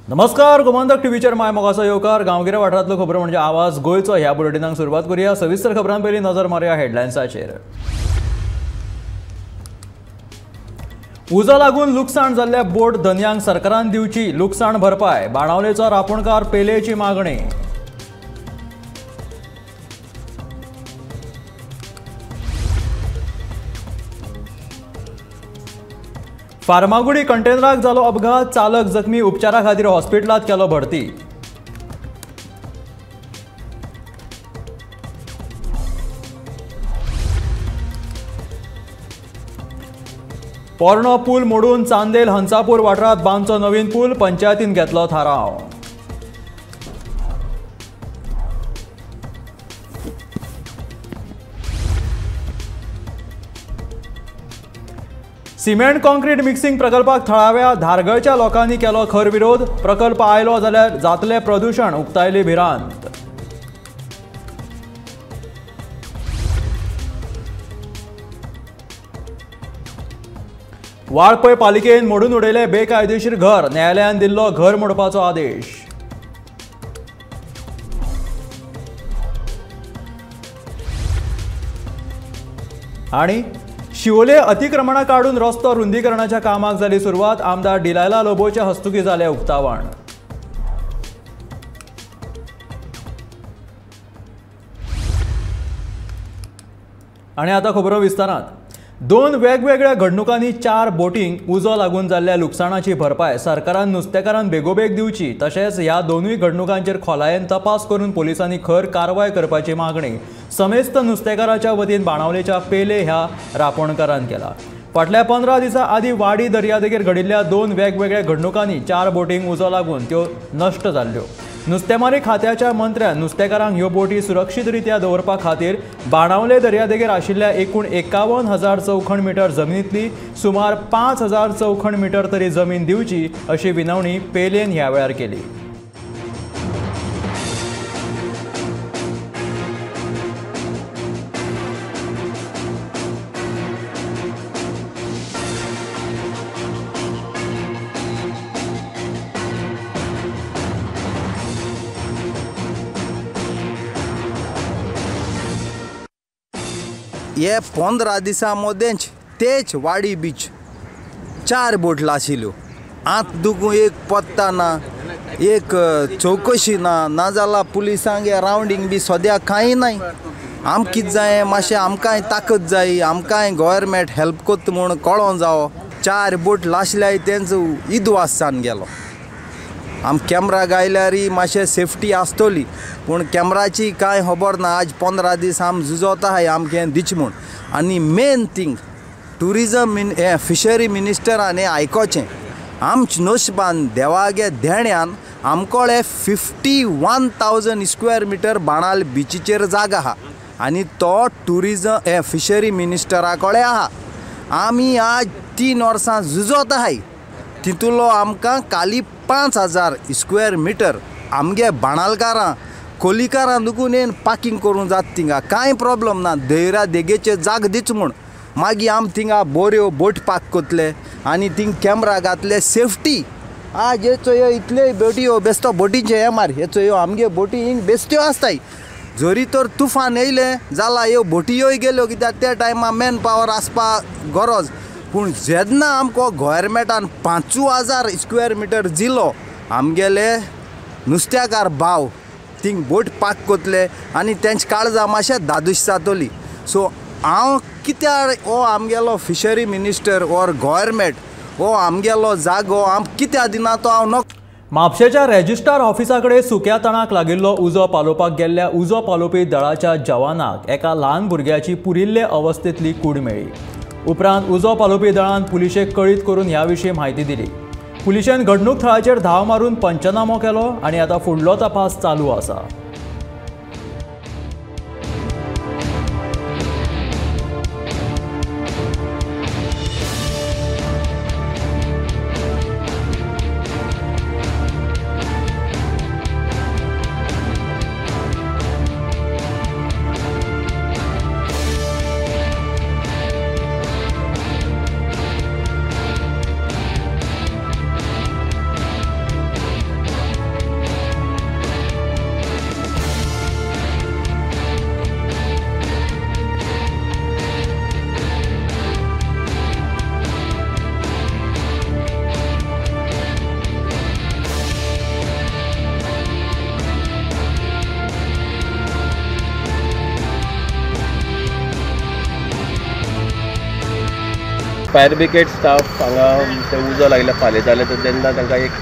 नमस्कार, गोमंतक टीव्हीचेर my मोगाचो येवकार। गांवगिऱ्या वाठारांतल्यो खबरो म्हणजे आवाज गोंयचो ह्या बुलेटिनाक सुरवात करूया। सविस्तर खबरां पयलीं नजर मारुया हेडलायन्साचेर। उजो लागून लुकसाण जाल्ल्या बोट धनयांक सरकारान दिवची लुकसाण भरपाय, बाणावलेचो रापोणकार पेलेची मागणी। फार्मागुडी कंटेनराक जालो अपघात, चालक जखमी, उपचारा खातीर हॉस्पिटलांत केलो भरती। पोरणो पूल मोडून चांदेल हंसापूर वाठारांत बांदचो नवीन पूल, पंचायतीन घेतलो थाराव। सिमेंट कॉन्क्रीट मिक्सिंग प्रकल्पाक थळाव्या धारगळच्या लोकांनी केलो खर विरोध, प्रकल्प आयलो जाल्यार जातलें प्रदूशण, उक्तायली भिरांत। वाळपय पालिकेन मोडून उडयलें बेकायदेशीर घर, न्यायालयान दिल्लो घर मोडपाचो आदेश। आनी शिवोले अतिक्रमणा काडून रस्तो रुंदीकरणाच्या कामाक जाली सुरवात, आमदार डिलायला लोबोच्या हस्तुकी जालें उक्तावण। आनी आतां खबरो विस्तारान। दोन वेगवेगळ्या घडणुकांनी चार बोटींक उजो लागून जाल्ल्या लुकसाणाची भरपाय सरकारान नुस्तेकारान बेगोबेग दिवची, तशेंच ह्या दोनूय घडणुकांचेर खोलायेन तपास करून पोलिसांनी खर कारवाय करपाची मागणी समेस्त नुस्तेकाराच्या वतीन बाणावलेच्या पेले ह्या रापोणकारान केला। फाटल्या 15 दिसां आदीं वाडी दर्यादेगेर घडिल्ल्या दोन वेगवेगळ्या घडणुकांनी चार बोटींक उजो लागून त्यो नश्ट जाल्ल्यो। नुस्तेमारी खात्याच्या मंत्र्यान नुस्तेकारांक ह्यो बोटी सुरक्षीतरित्या दवरपा खातीर बाणावले दर्यादेगेर आशिल्ल्या एकूण 51,000 चौखण मिटर जमनींतली सुमार 5,000 चौखण मिटर तरी जमीन दिवची अशी विनवणी पेलेन ह्या वेळार केली। हे 15 दिसां मदेंच तेच वाडी बीच चार बोट आशिल्ल्यो। आत दुखून एक पत्ता ना, एक चवकशी ना, नाजाल्यार पुलिसांक रावंडींग बी सद्या कांय नाय। आम कितें जाय मातशें आमकांय ताकद जाय, आमकांय गव्हर्मेंट हेल्प करता म्हूण कळोन जावो। चार बोट लासल्याय तेंचो इदवास जावन गेलो। आम कॅमरा गायल्यारय मातशें सेफ्टी आसतली, पूण कॅमराची कांय खबर ना। आज 15 दीस आम झुजोता आहाय आमकां दिच म्हूण। आनी मेन थींग ट्युरिजम हें फिशरी मिनिस्टरान हें आयकोचें। आमचे नशिबान देवागे देण्यान आमकोळे 51,000 स्क्वेअर मिटर बाणाल बिचीचेर जागा आहा आनी तो ट्युरिजम हें फिशरी मिनिस्टरा कडे आहा। आमी आज 3 वर्सां झुजोत आहाय, तितूलो आमकां काली 5,000 स्क्वेअर मिटर आमगे बाणालकारां कोलिकारां दुखून येन पार्किंग करूं जाता थिंगा, कांय प्रॉब्लम ना। दर्या देगेचे जाग दीच म्हूण मागीर आम थिंगा बऱ्यो बोट पार्क करतले आनी थिंग कॅमरा घातले सेफ्टी। आज हे चोयो इतल्यो बोटयो बेस्तो बोटींचे हे मार, हे चोयो आमगे बोटी हिंग बेस्त्यो आसताय। जरी तर तुफान येयलें जाल्यार ह्यो बोटयोय गेल्यो, कित्याक त्या टायमार मॅन पावर आसपा गरज। पूण जेन्ना आमकां गव्हर्मेंटान 5,000 स्क्वेअर मिटर दिलो, आमगेले नुस्त्याकार भाव थिंग बोट पार्क करतले आनी तेंचे काळजां मातशें धादोशी जातली। सो हांव कित्याक हो आमगेलो फिशरी मिनिस्टर ऑर गव्हर्मेंट हो आमगेलो जागो आम कित्याक दिना तो हांव नको। म्हापशेच्या रेजिस्ट्रार ऑफिसा कडेन सुक्या तणाक लागिल्लो उजो पालोवपाक गेल्ल्या उजो पालोवपी दळाच्या जवानाक एका ल्हान भुरग्याची पुरिल्ले अवस्थेंतली कूड मेळ्ळी। उपरांत उजो पालोवपी दळान पुलिशेक कळीत करून ह्या विशीं म्हायती दिली। पुलिशेन घडणूक थळाचेर धांव मारून पंचनामो केलो आनी आतां फुडलो तपास चालू आसा। फायर ब्रिगेड स्टाफ हांगा ते उजो लागले फाल्यां जालें तर तेन्ना तांकां एक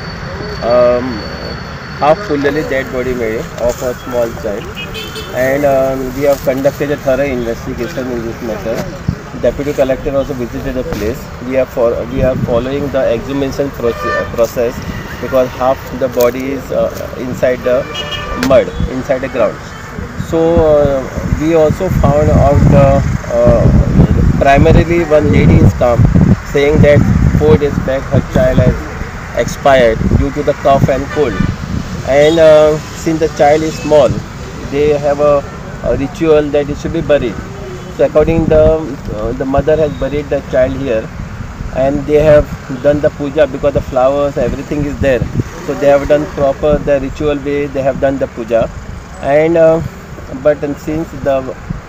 हाफ फुल्लेली डेड बॉडी मेळ्ळी of a small child and we have conducted a thorough investigation in this matter. Deputy collector also visited the place. We are following the exhumation process because half the body is inside the mud, inside the ground. So we also found out primarily one lady is come saying that 4 days back her child has expired due to the cough and cold, and since the child is small, they have a ritual that it should be buried. So according the mother has buried the child here, and they have done the puja because the flowers, everything is there. So they have done proper the ritual way, they have done the puja, and but since the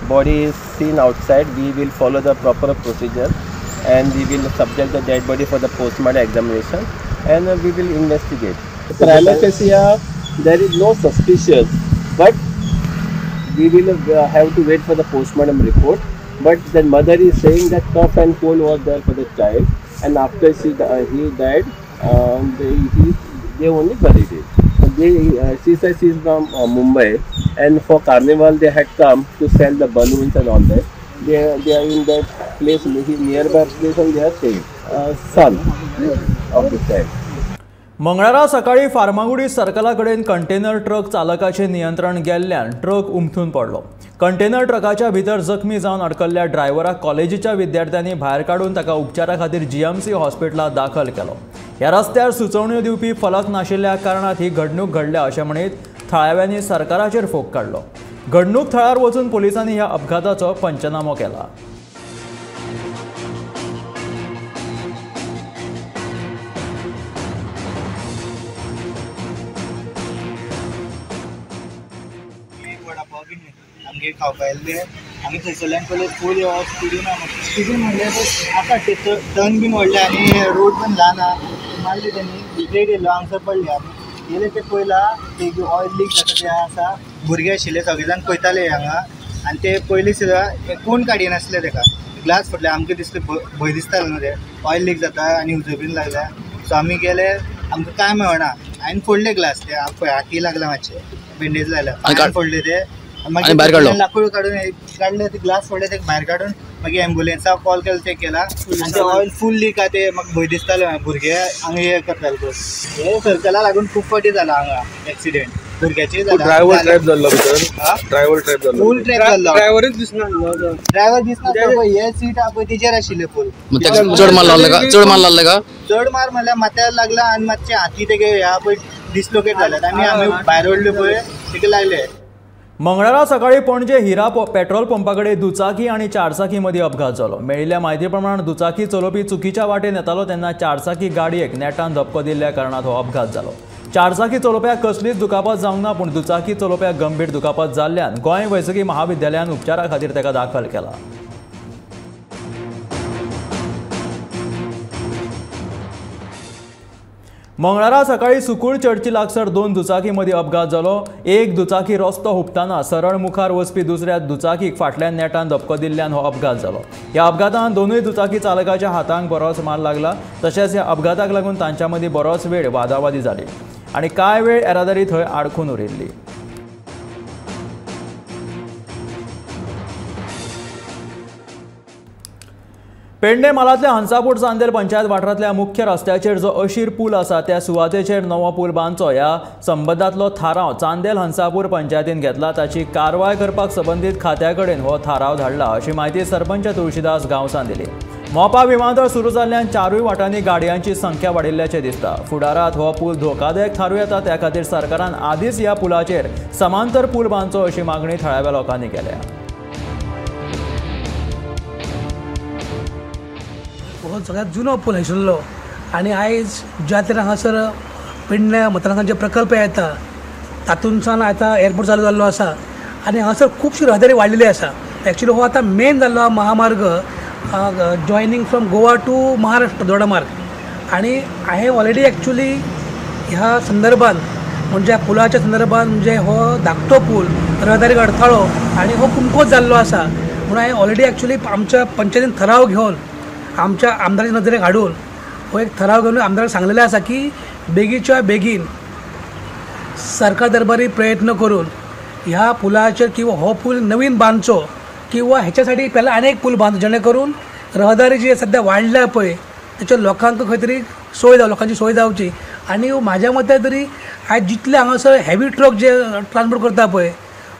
body is seen outside, we will follow the proper procedure and we will subject the dead body for the postmortem examination, and we will investigate. Prima facie, there is no suspicion, but we will have to wait for the postmortem report. But the mother is saying that cough and cold was there for the child, and after he died, they only buried it. She says she is from Mumbai, and for carnival they had come to sell the balloons and all that. They are in that place, nearby place, and they are staying. Son of the child. मंगळारा सकाळी फार्मागुडी सर्कला कडेन container truck चालकाचे नियंत्रण गेल्ल्यान truck उमथून पडलो. Container ट्रकाच्या भितर जखमी जावन अडकल्ल्या ड्रायव्हराक कॉलेजीच्या विद्यार्थ्यांनी भायर काडून ताका उपचारा खातीर जीएमसी हॉस्पिटलांत दाखल केलो. ह्या रस्त्यार सुचोवण्यो दिवपी फलक नाशिल्ल्या कारणान ही घडणूक घडल्या अशें म्हणीत थळाव्यांनी सरकाराचेर फोग काडलो. घडणूक थळार वचून पोलिसांनी ह्या अपघाताचो पंचनामो केला. आमगे खावपा येयल्ले आमी थंयसरल्यान पयले फूल स्पिडीन स्पिडीन म्हणल्यार आसा ते टर्न बीन व्हडले आनी रोड बीन ल्हान आहा मारली तेणी ब्रेक येयलो हांगसर पडले आमी येयले ते पयला ते ऑयल लीक जाता ते आसा भुरगे आशिल्ले सगळे जाण पळयताले हांगा आनी ते पयली सुद्दां कोण काडिनासले तेका ग्लास फुटले आमकां दिसले भंय दिसताले न्हू ते ऑयल लीक जाता आनी उजो बीन लागला. सो आमी गेले आमकां कांय मेळना हांवें फोडले ग्लास ते पळय हाती लागला मातशे बँडेज लायला पांयान फोडले ते मागीर लाकूड काडून काडले ते ग्लास फोडले ते भायर काडून मागीर एम्बुलन्साक कॉल केलो ते केला आनी ते ऑयल फूल लीक आहा ते म्हाका भंय दिसताले भुरगे हांगा हे करताले पळय हे सर्कला लागून खूब फावटी जाला हांगा एक्सिडेंट भुरग्याचे जाला. ड्रायव्हर ट्रॅप जाल्लो भितर, ड्रायव्हर ट्रॅप जाल्लो, फूल ट्रॅप जाल्लो, ड्रायव्हरूच दिसना, ड्रायव्हर दिसना पळय हे सीट आहा पळय तेजेर आशिल्ले फूल. चड मार लागले का? चड मार लागले का? चड मार म्हणल्यार माथ्यार लागला आनी मातशे हाती तेगे ह्या पळय डिसलोकेट जाल्यात आनी आमी भायर ओडले पळय तेका लागले. मंगळारा सकाळी पणजे हिरा पेट्रोल पंपा कडेन दुचाकी आनी चारचाकी मदीं अपघात जालो. मेळिल्ल्या म्हायती प्रमाण दुचाकी चलोवपी चुकीच्या वाटेन येतालो तेन्ना चारचाकी गाडयेक नेटान धपको दिल्ल्या कारणान हो अपघात जालो. चारचाकी चलोवप्याक कसलीच दुखापत जावंक ना, पूण दुचाकी चलोवप्याक गंभीर दुखापत जाल्ल्यान गोंय वैजकी महाविद्यालयान उपचारा खातीर ताका दाखल केला. मंगळारा सकाळी सुकूळ चर्ची लागसर दोन दुचाकी मदीं अपघात जालो. एक दुचाकी रस्तो हुपतना सरळ मुखार वचपी दुसऱ्या दुचाकीक फाटल्यान नेटान धपको दिल्ल्यान हो अपघात जालो. ह्या अपघातान दोनूय दुचाकी चालकाच्या हातांक बरोच मार लागला. तशेंच ह्या अपघाताक लागून तांच्या मदीं बरोच वेळ वादावादी जाली आनी कांय वेळ येरादारी थंय आडखून उरिल्ली. पेडणे म्हालांतल्या हंसापूर चांदेल पंचायत वाठारांतल्या मुख्य रस्त्याचेर जो अशीर पूल आसा त्या सुवातेचेर नवो पूल बांदचो ह्या संबंदांतलो थाराव चांदेल हंसापूर पंचायतीन घेतला. ताची कारवाय करपाक संबंदीत खात्या कडेन हो थाराव धाडला अशी म्हायती सरपंच तुळशीदास गांवसान दिली. मोपा विमानतळ सुरू जाल्ल्यान चारूय वाटांनी गाडयांची संख्या वाडिल्ल्याचें दिसता. फुडारांत हो पूल धोकादायक थारूं येता, त्या खातीर सरकारान आदींच ह्या पुलाचेर समांतर पूल बांदचो अशी मागणी थळाव्या लोकांनी केल्या. हो सगळ्यात जुनो पूल आशिल्लो आनी आयज ज्या तरेन हांगासर पेडण्या मतदारसंघाचे प्रकल्प येता तातूंतल्यान आतां एअरपोर्ट चालू जाल्लो आसा आनी हांगासर खुबशी रहदारी वाडलेली आसा. एक्चुअली हो आतां मेन जाल्लो महामार्ग joining from Goa to Maharashtra Dodamarg आनी हांवें ऑलरेडी एक्चुअली ह्या संदर्भान म्हणजे पुलाच्या संदर्भान म्हणजे हो धाकटो पूल रहदारीक अडथळो आनी हो कुमकोच जाल्लो आसा म्हणून हांवें ऑलरेडी एक्चुअली आमच्या पंचायतीन ठराव घेवन आमच्या आमदाराच्या नदरेक हाडून हो एक ठराव घेवन आमदाराक सांगलेलें आसा की बेगीच्या बेगीन सरकार दरबारी प्रयत्न करून ह्या पुलाचेर किंवा हो पूल नवीन बांदचो किंवा ह्याच्यासाठी पहिला अनेक पूल बांदचो जेणे करून रहदारी जी सध्या वाडल्या पळय तेच्या लोकांक खंय तरी सोय जाव, लोकांची सोय जावची. आनी म्हाज्या मते तरी आयज जितले हांगासर हेवी ट्रक जे ट्रान्सपोर्ट करता पळय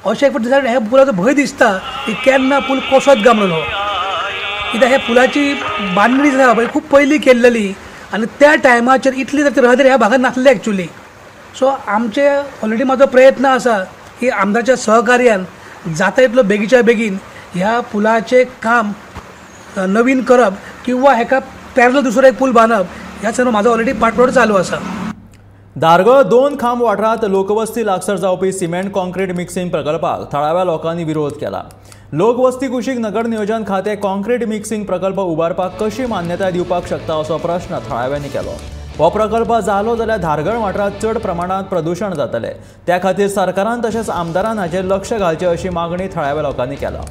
अशें एक फावट ह्या पुलाचो भंय दिसता की केन्ना पूल कोसत काय म्हणून. हो कित्याक ह्या पुलाची बांदणी जी आसा पळय खूब पयलीं केल्लेली आनी त्या टायमाचेर इतली तर रहदारी ह्या भागात नासली एक्चुली. सो आमचे ऑलरेडी म्हाजो प्रयत्न आसा की आमदारच्या सहकार्यान जाता इतलो बेगीच्या बेगीन ह्या पुलाचें काम नवीन करप किंवा हेका पॅरल दुसरो एक पूल बांदप ह्या सर म्हाजो ऑलरेडी पाठपुरावो चालू आसा. धारगळ 2 खांब वाठारांत लोकवस्ती लागसर जावपी सिमेंट कॉन्क्रीट मिक्सिंग प्रकल्पाक थळाव्या लोकांनी विरोध केला. लोकवस्ती कुशीक नगर नियोजन खातें कॉन्क्रीट मिक्सिंग प्रकल्प उबारपाक कशी मान्यताय दिवपाक शकता असो प्रश्न थळाव्यांनी केलो. हो प्रकल्प जालो जाल्यार धारगळ वाठारांत चड प्रमाणांत प्रदूशण जातलें, त्या खातीर सरकारान तशेंच आमदारान हाचेर लक्ष घालचें अशी मागणी थळाव्या लोकांनी केला.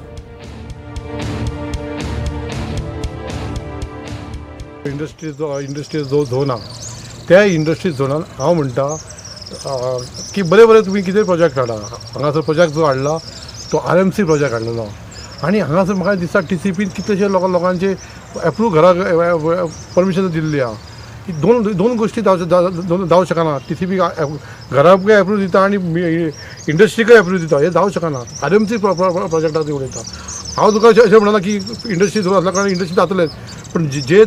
इंडस्ट्रीज जो झोन आहा त्या इंडस्ट्रीज झोनान हांव म्हणटा की बरें बरें तुमी कितें प्रोजेक्ट हाडा. हांगासर प्रोजेक्ट जो हाडला तो RMC project हाडलेलो आनी हांगासर म्हाका दिसता TCPन कितलेशे लोकांचे एप्रूव घराक परमिशन दिल्ली आहा. दोन गोश्टी जावं शकना. TCP घराक एप्रूव दिता आनी इंडस्ट्रीकय एप्रूव दिता, हें जावं शकना. RMC प्रोजेक्टाक उलयता हांव तुका अशें म्हणना की इंडस्ट्री झोन आसल्या कारणान इंडस्ट्री जातलेच, पूण जे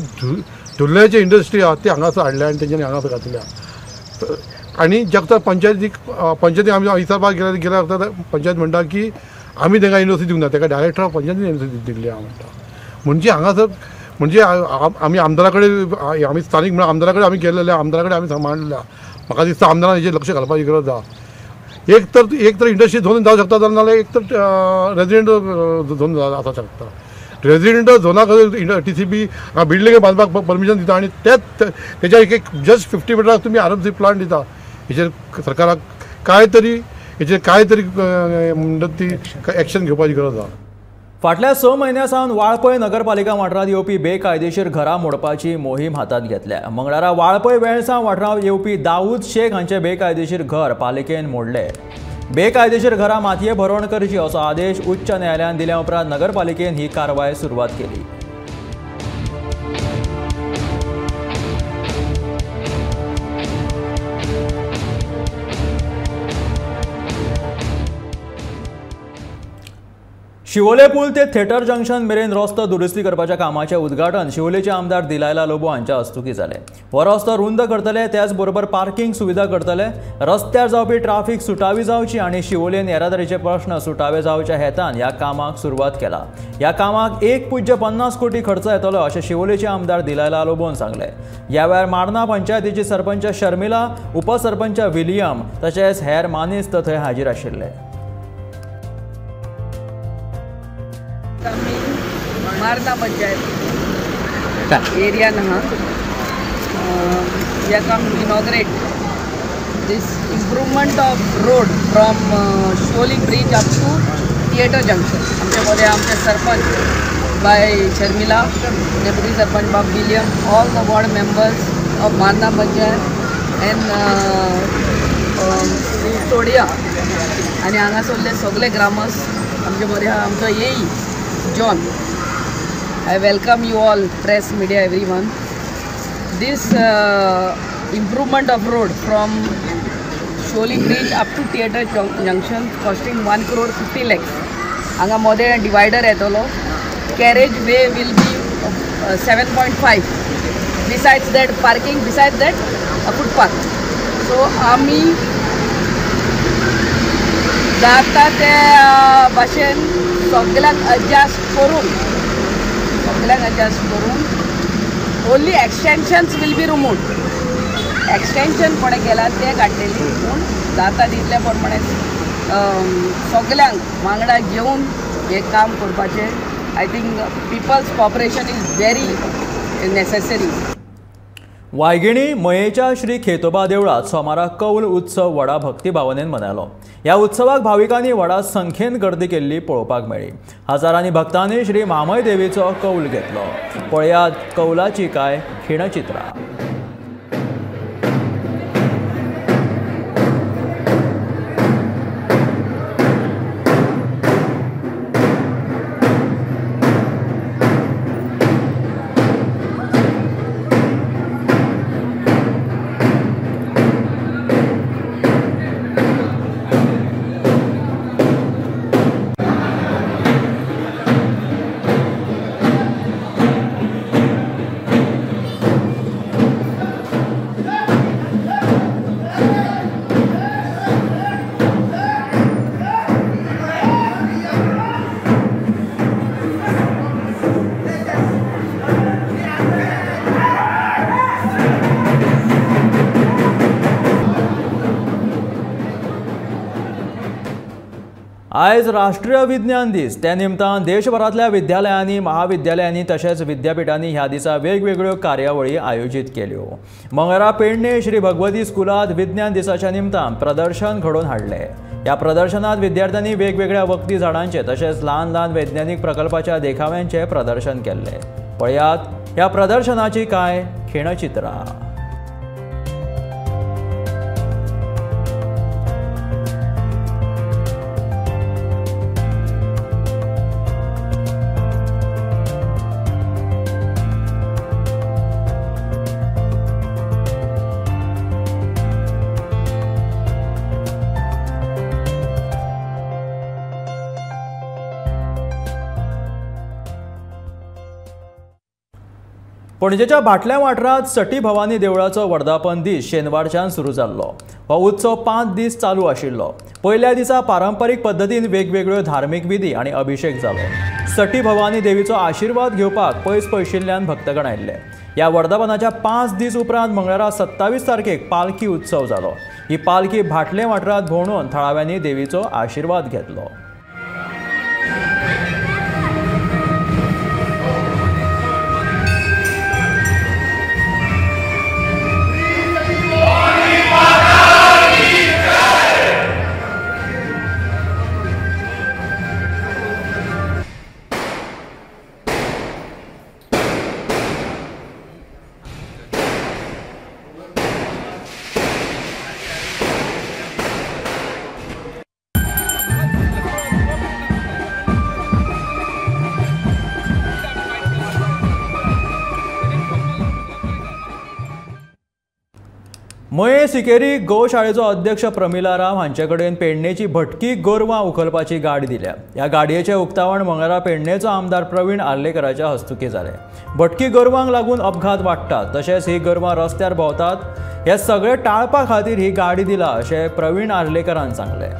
धुल्ल्याचे इंडस्ट्री आहा ते हांगासर हाडल्या आनी तेंच्यांनी हांगासर घातल्या. आनी जेन्ना पंचायती आमी हिसाबाक गेल्या वखदार पंचायत म्हणटा की आमी तांकां एनओसी दिवंक ना, ताका डायरेक्टर ऑफ पंचायतीन एनओसी दिल्ली आहा म्हणटा. म्हणजे हांगासर म्हणजे आमी आमदारा कडेन, आमी स्थानीक म्हणून आमदारा कडेन आमी गेल्ले, आमदारा कडेन आमी मांडलें. म्हाका दिसता आमदारान हेजेर लक्ष घालपाची गरज आहा. एक तर इंडस्ट्री झोन जावं शकता, नाजाल्यार एक तर रेजिडेंट झोन आसूंक शकता. रेजिडेंट झोनाक TCP building बांदपाक परमिशन दिता आनी तेच तेच्या एक जस्ट 50 मिटराक तुमी RMC plant दिता. हेचेर सरकाराक काय तरी हेचेर काय तरी म्हणटात ती एक्शन घेवपाची गरज आहा. फाटल्या 6 म्हयन्यां सावन वाळपय नगरपालिका वाठारांत येवपी बेकायदेशीर घरां मोडपाची मोहीम हातांत घेतल्या. मंगळारा वाळपय वेळसांव वाठारांत येवपी दाऊद शेख हांचे बेकायदेशीर घर पालिकेन मोडले. बेकायदेशीर घरां मातये भरवण करची असो आदेश उच्च न्यायालयान दिल्या उपरांत नगरपालिकेन ही कारवाय सुरवात केली. शिवोले पूल ते थिएटर जंक्शन मेरेन रस्तो दुरुस्ती करपाच्या कामाचें उद्घाटन शिवोलेचे आमदार दिलायला लोबो हांच्या हस्तुकीं जालें. हो रस्तो रुंद करतले, त्याच बरोबर पार्किंग सुविधा करतले. रस्त्यार जावपी ट्राफिक सुटावी जावची आनी शिवोलेन येरादारीचे प्रश्न सुटावे जावच्या हेतान ह्या कामाक सुरवात केला. ह्या कामाक 1.50 कोटी खर्च येतलो अशें शिवोलेचे आमदार दिलायला लोबोन सांगलें. ह्या वेळार मार्ना पंचायतीची सरपंच शर्मिला, उपसरपंच विलियम तशेंच हेर मानेस्त थंय हाजीर आशिल्ले. मार्ना पंचायत एरिया नहा we have come to inaugurate this improvement of road from Siolim bridge up to theatre junction. आमचे मध्ये आमचे sarpanch by Sharmila, deputy sarpanch Bob William, all the ward members of Marna panchayat and Todia आनी हांगासरले सगळे ग्रामस्थ आमचे बरे आमचो येई John. I welcome you all, press, media, everyone. This improvement of road from Siolim bridge up to theatre junction costing 1 crore 50 lakhs. हांगा मोदें divider येतलो. Carriage way will be 7.5. Besides that parking, besides that a footpath. So आमी जाता ते भाशेन सगळ्यांक adjust करून, सगळ्यांक एडजस्ट करून only extensions will be removed. Extension कोणें केला तें काडलेली, पूण जाता तितले प्रमाणे सगळ्यांक वांगडा घेवन हें काम करपाचें. I think people's cooperation is very necessary. वायगिणी मयेच्या Shri Khetoba देवळात सोमारा कौल उत्सव व्हडा भक्तिभावनेन मनयलो. ह्या उत्सवाक भाविकांनी व्हडा संख्येन गर्दी केल्ली पळोवपाक मेळ्ळी. हजारांनी भक्तांनी श्री म्हामय देवीचो कौल घेतलो. पळयात कौलाची काय खिणचित्रां. आयज राष्ट्रीय विज्ञान दीस. त्या निमतान देशभरांतल्या विद्यालयांनी, महाविद्यालयांनी तशेंच विद्यापीठांनी ह्या दिसा वेगवेगळ्यो कार्यावळी आयोजीत केल्यो. मंगळारा पेडणे श्री भगवती स्कुलांत विज्ञान दिसाच्या निमतान प्रदर्शन घडोवन हाडलें. ह्या प्रदर्शनात विद्यार्थ्यांनी वेगवेगळ्या वखदी झाडांचे तशेंच ल्हान ल्हान वैज्ञानिक प्रकल्पाच्या देखाव्यांचे प्रदर्शन केल्लें. पळयात ह्या प्रदर्शनाची कांय खिणचित्रां. पणजेच्या भाटल्या वाठारांत सटी भवानी देवळाचो वर्धापन दीस शेनवारच्यान सुरू जाल्लो. हो उत्सव 5 दीस चालू आशिल्लो. पयल्या दिसा पारंपरीक पद्दतीन वेगवेगळ्यो धार्मीक विधी आनी अभिषेक जालो. सटी भवानी देवीचो आशिर्वाद घेवपाक पयस पयशिल्ल्यान भक्तगण आयिल्ले. ह्या वर्धापनाच्या 5 दीस उपरांत मंगळारा 27 तारखेक पालखी उत्सव जालो. ही पालखी भाटले वाठारांत भोंवडून थळाव्यांनी देवीचो आशिर्वाद घेतलो. मये सिकेरी गोशाळेचो अध्यक्ष प्रमिला राम हांचे कडेन पेडणेची भटकी गोरवां उखलपाची गाडी दिल्या. ह्या गाडयेचें उक्तावण मंगळारा पेडणेचो आमदार प्रवीण आर्लेकराच्या हस्तुकीं जालें. भटकी गोरवांक लागून अपघात वाडटात तशेंच ही गोरवां रस्त्यार भोंवतात. हे सगळे टाळपा खातीर ही गाडी दिला अशें प्रवीण आर्लेकरान सांगलें.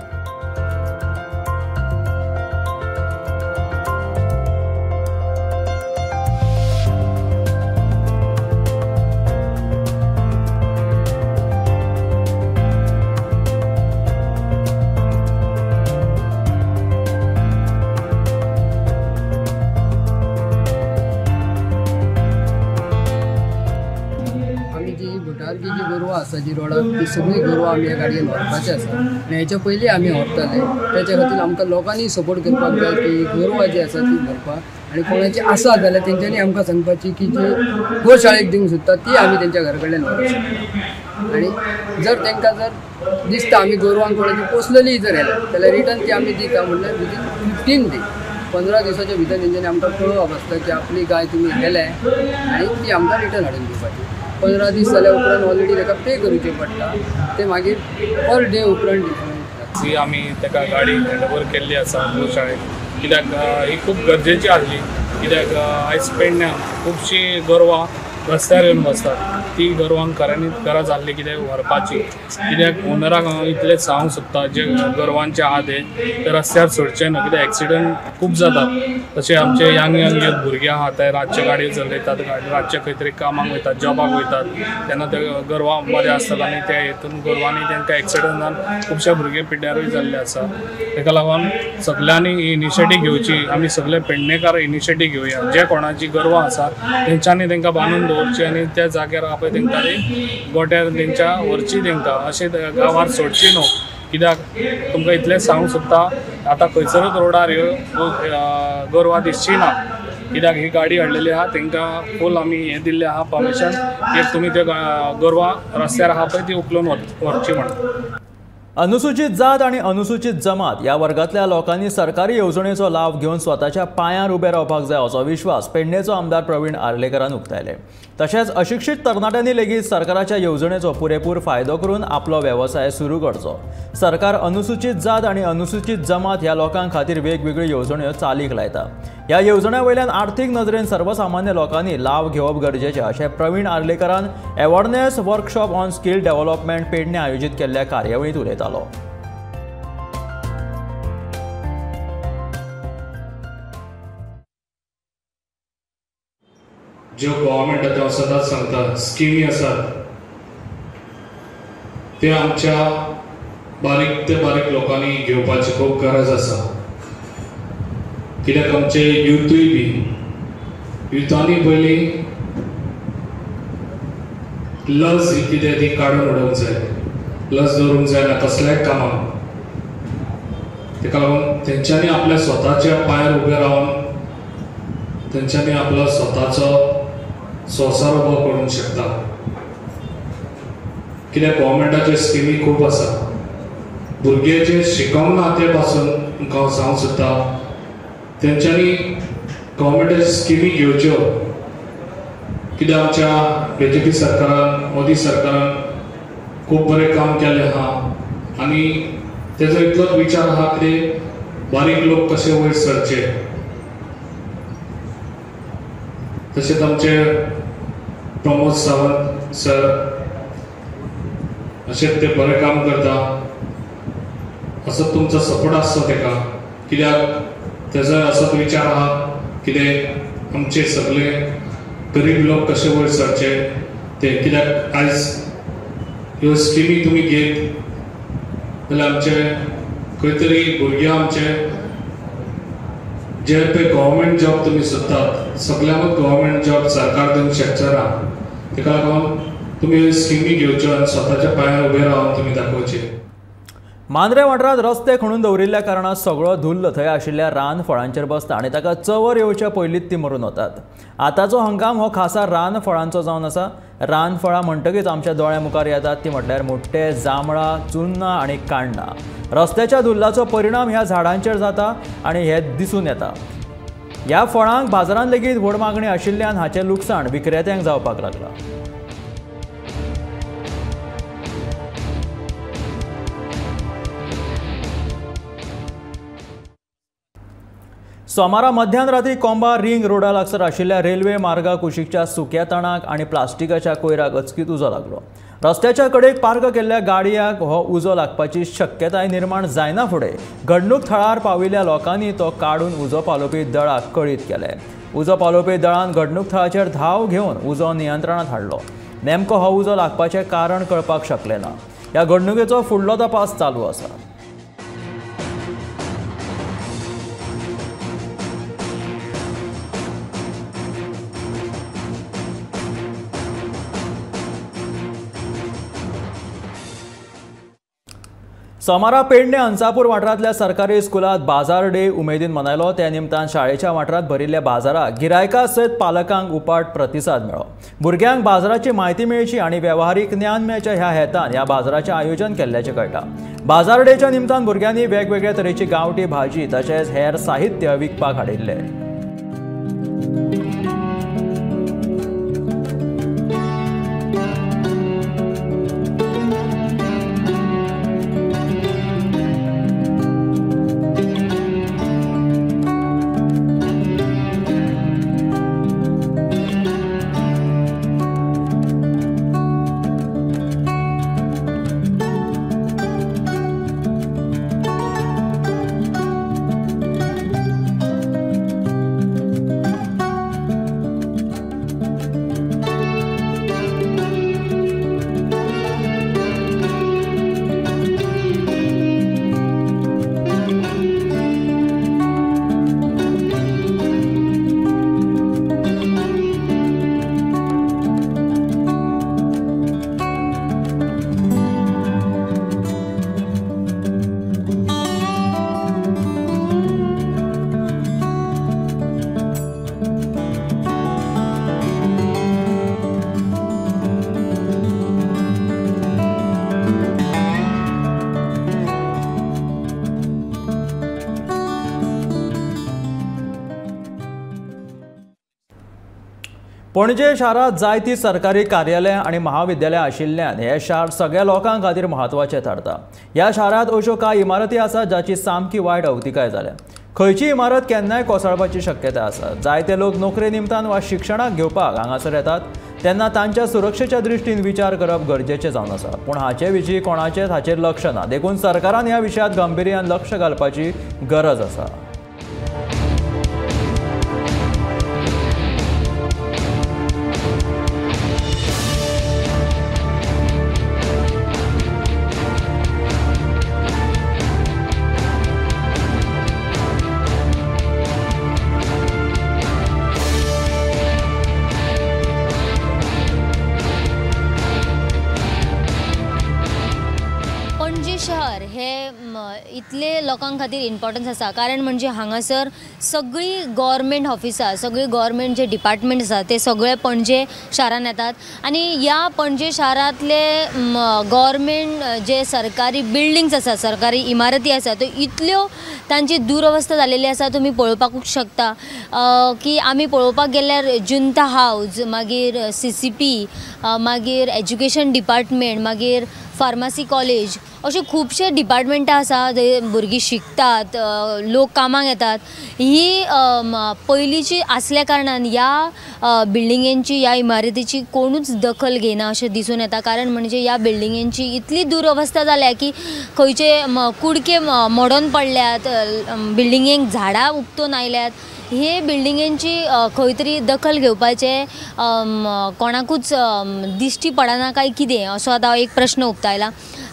आसा जी रोडार ती सगळीं गोरवां आमी ह्या गाडयेन व्हरपाची आसा आनी हेच्या पयलीं आमी व्हरताले. तेच्या खातीर आमकां लोकांनी सपोर्ट करपाक जाय की गोरवां जी आसा ती व्हरपाक आनी कोणाची आसा जाल्यार तेंच्यांनी आमकां सांगपाची की जी गोशाळेक दिवंक सोदता ती आमी तेंच्या घरा कडल्यान व्हरूंक शकता. आनी जर तेंकां जर दिसता आमी गोरवांक कोणाची पोसलेली जर येल्या जाल्यार रिटर्न ती आमी दिता म्हणल्यार विदीन 15 दीज 15 दिसाच्या भितर तेंच्यांनी आमकां कळोवप आसता की आपली गाय तुमी व्हेले आनी ती आमकां रिटर्न हाडून दिवपाची. 15 दीस जाल्या उपरांत ऑलरेडी ताका पे करूचे पडटा ते मागीर पर डे उपरांत डिफरंट. ही आमी ताका गाडी हँडओवर केल्ली आसा गोशाळेक कित्याक ही खूब गरजेची आसली. कित्याक आयज पेडण्यां खुबशीं गोरवां रस्त्यार येवन बसतात ती गोरवांक खऱ्यांनीच गरज आसली कित्याक व्हरपाची. कित्याक ओनराक हांव इतलेंच सांगूंक सोदता जे गोरवांचे आहा ते रस्त्यार सोडचे न्हू कित्याक एक्सिडंट खूब जातात. तशें आमचे यंग यंग जे भुरगे आहा ते रातचे गाडयो चलयतात, रातचे खंय तरी कामाक वयतात, जॉबाक वयतात तेन्ना ते गोरवां बरे आसतात आनी त्या हितून गोरवांनी तांकां एक्सिडंट जावन खुबशे भुरगे पिड्ड्यारूय जाल्ले आसा. ताका लागून सगल्यांनी ही इनिशिएटीव घेवची. आमी सगळे पेडणेकार इनिशिएटीव घेवया. जे कोणाची गोरवां आसा तेंच्यांनी तांकां बांदून दवरची आनी त्या जाग्यार आहा पळय तेंकां ती गोट्यार तेंच्या व्हरची तेंकां अशें गांवार सोडची न्हू. कित्याक तुमकां इतलें सांगूंक सोदता, आतां खंयसरूच रोडार ह्यो गोरवां दिसची ना, कित्याक ही गाडी हाडलेली आहा तेंकां फूल आमी हें दिल्लें आहा परमिशन की तुमी त्यो गोरवां रस्त्यार आहा पळय ती उखलून व्हरची म्हणून. अनुसूचित जात आणि अनुसूचित जमात ह्या वर्गांतल्या लोकांनी सरकारी येवजणेचो लाव घेवन स्वताच्या पांयार उबे रावपाक जाय असो विश्वास पेडणेचो आमदार प्रवीण आर्लेकरान उक्तायले. तशेंच अशिक्षीत तरणाट्यांनी लेगीत सरकाराच्या येवजणेचो पुरेपूर फायदो करून आपलो वेवसाय सुरू करचो. सरकार अनुसूचित जात आणि अनुसूचित जमात ह्या लोकां खातीर वेगवेगळ्यो येवजण्यो चालीक लायता. ह्या येवजण्यां वयल्यान आर्थीक नदरेन सर्वसामान्य लोकांनी लाव घेवप गरजेचें अशें प्रवीण आर्लेकरान awareness workshop on skill development Pedne आयोजीत केल्ल्या कार्यावळींत उलयतालो. ज्यो गव्हर्मेंट आतां सदांच सांगता स्किमी आसात ते आमच्या बारीक ते बारीक लोकांनी घेवपाची खूब गरज आसा. कित्याक आमचे युथूय बी युथांनी पयलीं लज ही कितें ती काडून उडोवंक जाय, लज दवरूंक जायना कसल्याय कामाक. ताका लागून तेंच्यांनी आपल्या स्वताच्या पांयार उबे रावन तेंच्यांनी आपलो स्वताचो संवसार उबो करूंक शकता. कित्याक गव्हर्मेंटाच्यो स्किमी खूब आसा, भुरगे जे शिकोंक ना ते पासून तुमकां हांव सांगूंक सोदता तेंच्यांनी गव्हर्मेंटाच्यो स्किमी घेवच्यो. कित्याक आमच्या बीजेपी सरकारान, मोदी सरकारान खूब बरें काम केल्लें आहा आनी तेजो इतलोच विचार आहा कितें बारीक लोक कशे वयर सरचे. तशेंच आमचे प्रमोद सावंत सर अशें ते बरें काम करता, असो तुमचो सपोर्ट आसचो तेका. कित्याक तेजो असोच विचार आहा कितें आमचे सगळे गरीब लोक कशे वयर सरचे ते. कित्याक आयज ह्यो स्किमी तुमी घेत जाल्यार आमचे खंय तरी भुरगे आमचे जे पळय गव्हर्मेंट जॉब तुमी सोदतात सगल्यांकूच गव्हर्मेंट जॉब सरकार दिवंक शकचो ना. ताका लागून तुमी ह्यो स्किमी घेवच्यो आनी स्वताच्या पांयार उबे रावन तुमी दाखोवचे. मांद्रे वाठारांत रस्ते खणून दवरिल्ल्या कारणान सगळो धुल्ल थंय आशिल्ल्या रान फळांचेर बसता आनी ताका चवर येवच्या पयलींच ती मरून वतात. आतांचो हंगाम हो खासा रान फळांचो जावन आसा. रान फळां म्हणटकीच आमच्या दोळ्या मुखार येतात ती म्हटल्यार मुट्टे, जांबळां, चुन्नां आनी काण्णां. रस्त्याच्या धुल्लाचो परिणाम ह्या झाडांचेर जाता आनी हे दिसून येता. ह्या फळांक बाजारांत लेगीत व्हड मागणी आशिल्ल्यान हाचें लुकसाण विक्रेत्यांक जावपाक लागलां. सोमारा मध्यान राती कोंबा रिंग रोडा लागसर आशिल्ल्या रेल्वे मार्गा कुशीकच्या सुक्या तणाक आनी प्लास्टिकाच्या कोयराक अचकीत उजो लागलो. रस्त्याच्या कडेक पार्क केल्ल्या गाडयांक हो उजो लागपाची शक्यताय निर्माण जायना फुडें घडणूक थळार पाविल्ल्या लोकांनी तो काडून उजो पालोवपी दळाक कळीत केलें. उजो पालोवपी दळान घडणूक थळाचेर धांव घेवन उजो नियंत्रणांत हाडलो. नेमको हो उजो लागपाचें कारण कळपाक शकलें ना. ह्या घडणुकेचो फुडलो तपास चालू आसा. सोमारा पेडणे हंसापूर वाठारांतल्या सरकारी स्कुलांत बाजार डे उमेदीन मनयलो. त्या निमतान शाळेच्या वाठारांत भरिल्ल्या बाजाराक गिरायकां सयत पालकांक उपाट प्रतिसाद मेळ्ळो. भुरग्यांक बाजाराची म्हायती मेळची आनी वेव्हारीक ज्ञान मेळचें ह्या हेतान ह्या बाजाराचें आयोजन केल्ल्याचें कळटा. बाजार डेच्या निमतान भुरग्यांनी वेगवेगळ्या तरेची गांवठी भाजी तशेंच हेर साहित्य विकपाक हाडिल्लें. पणजे शारांत जायतीं सरकारी कार्यालयां आनी महाविद्यालयां आशिल्ल्यान हें शार सगळ्या लोकां खातीर म्हत्वाचें थारता. ह्या शारांत अश्यो कांय इमारती आसात जाची सामकी वायट अवतिकाय जाल्या. खंयची इमारत केन्नाय कोसळपाची शक्यता आसा. जायते लोक नोकरे निमतान वा शिक्षणाक घेवपाक हांगासर येतात तेन्ना तांच्या सुरक्षेच्या दृश्टीन विचार करप गरजेचें जावन आसा. पूण हाचे विशीं कोणाचेंच हाचेर लक्ष ना, देखून सरकारान ह्या विशयांत गंभीर्यान लक्ष घालपाची गरज आसा. शहर हे इतले लोकां खातीर इम्पॉर्टन्स आसा, कारण म्हणजे हांगासर सगळी गव्हर्मेंट ऑफिसां, सगळी गव्हर्मेंट जे डिपार्टमेंट आसा ते सगळे पणजे शारान येतात आनी ह्या पणजे शारांतले गव्हर्मेंट जे सरकारी बिल्डिंग्स आसा, सरकारी इमारती आसा, त्यो इतल्यो तांची दुरवस्था जालेली आसा तुमी पळोवपाकूच शकता की आमी पळोवपाक गेल्यार जुंता हावज, मागीर CCP, मागीर एज्युकेशन डिपार्टमेंट, मागीर फार्मासी कॉलेज, अशे खुबशे डिपार्टमेंटां आसा जे भुरगीं शिकतात, लोक कामाक येतात. ही पयलींची आसल्या कारणान ह्या बिल्डिंगेंची, ह्या इमारतीची कोणूच दखल घेयना अशें दिसून येता. कारण म्हणजे ह्या बिल्डिंगेंची इतली दुरवस्था जाल्या की खंयचे कुडके मोडोन पडल्यात, बिल्डिंगेंक झाडां उपटून आयल्यात. हे बिल्डिंगेंची खंय तरी दखल घेवपाचें कोणाकूच दिश्टी पडना काय कितें असो आतां एक प्रश्न उक्तायला.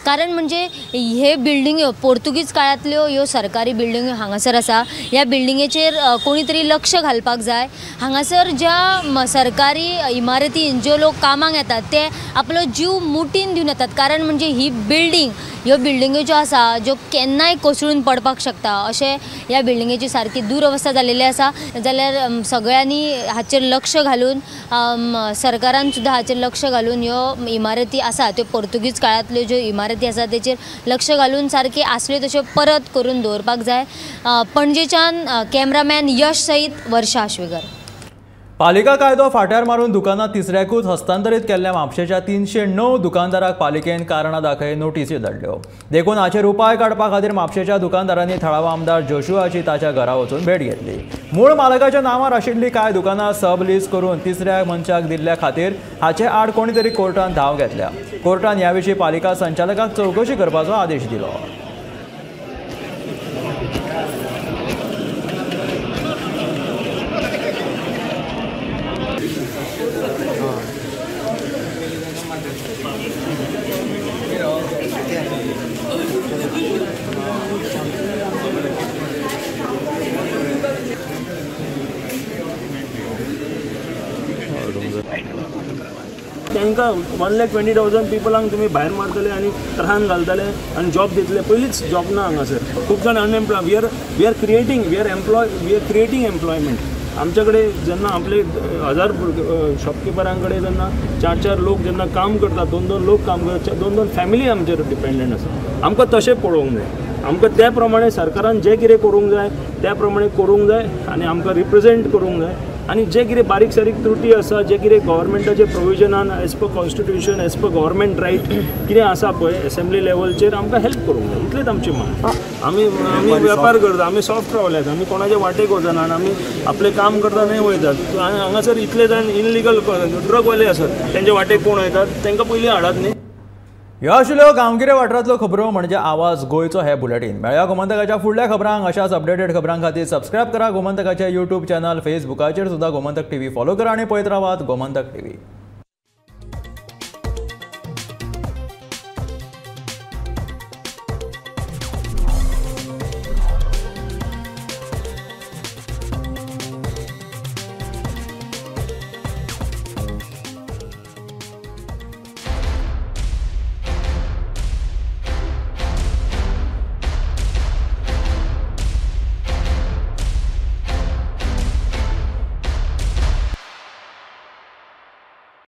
कारण म्हणजे हे बिल्डिंग्यो पोर्तुगीज काळांतल्यो ह्यो सरकारी बिल्डिंग्यो हांगासर आसा. ह्या बिल्डिंगेचेर कोणी तरी लक्ष घालपाक जाय. हांगासर ज्या सरकारी इमारतीन ज्यो लोक कामाक येतात ते आपलो जीव मुठीन दिवन येतात. कारण म्हणजे ही बिल्डींग, ह्यो बिल्डिंग्यो ज्यो आसा ज्यो केन्नाय कोसळून पडपाक शकता अशें ह्या बिल्डिंगेची सारकी दुरवस्था जालेली आसा. जाल्यार सगळ्यांनी हाचेर लक्ष घालून, सरकारान सुद्दां हाचेर लक्ष घालून ह्यो इमारती आसा त्यो पोर्तुगीज काळांतल्यो ज्यो इमारती आसा तेचेर लक्ष घालून सारकी आसल्यो तश्यो परत करून दवरपाक जाय. पणजेच्यान कॅमेरामॅन यश सहित वर्षा आश्वेकर. पालिका कायदो फाट्यार मारून दुकानां तिसऱ्याकूच हस्तांतरीत केल्ल्या म्हापशेच्या 309 दुकानदाराक पालिकेन कारणां दाखय नोटीसी धाडल्यो. देखून हाचेर उपाय काडपा खातीर म्हापशेच्या दुकानदारांनी थळावा आमदार जोशुआची ताच्या घरा वचून भेट घेतली. मूळ मालकाच्या नांवार आशिल्लीं कांय दुकानां सब लीज करून तिसऱ्या मनशाक दिल्ल्या खातीर हाचे आड कोणी तरी कोर्टान धांव घेतल्या. कोर्टान ह्या विशीं पालिका संचालकाक चवकशी करपाचो आदेश दिलो. तांकां 1,20,000 पिपलांक तुमी भायर मारतले आनी त्रासान घालतले आनी जॉब दितले. पयलींच जॉब ना हांगासर, खूब जाण unemploy. We are creating we are creating employment. आमचे कडेन जेन्ना आपले 1000 शॉपकिपरां कडेन जेन्ना 4-4 लोक जेन्ना काम करतात, 2-2 लोक काम करतात, 2-2 फॅमिली आमचेर डिपेंडंट आसा. आमकां तशें पळोवंक जाय. आमकां त्या प्रमाणे सरकारान जें कितें करूंक जाय त्या प्रमाणे करूंक जाय आनी आमकां रिप्रेजेंट करूंक जाय. आनी जे कितें बारीक सारीक त्रुटी आसा, जे कितें गव्हर्मेंटाचे प्रोविजनान as per constitution, as per government right कितें आसा पळय एसेंब्ली लेवलचेर आमकां हेल्प करूंक जाय. इतलेंच आमची मागणी. आमी आमी वेपार करता, आमी सॉफ्ट रावल्यात, आमी कोणाचे वाटेक वचना, आमी आपलें काम करता न्हय वयतात. हांगासर इतले जाण इनलिगल ड्रगवाले आसात, तेंच्या वाटेक कोण वयतात तांकां पयलीं हाडात न्ही. ह्यो आशिल्ल्यो गांवगिऱ्या वाठारांतल्यो खबरो म्हणजे आवाज गोंयचो हे बुलेटीन. मेळया गोमंतकाच्या फुडल्या खबरांक. अशाच अपडेटेड खबरां खातीर सबस्क्रायब करा गोमंतकाचे यूट्यूब चॅनल, फेसबुकाचेर सुद्दां गोमंतक टीव्ही फॉलो करा आनी पळयत रावात गोमंतक टीव्ही.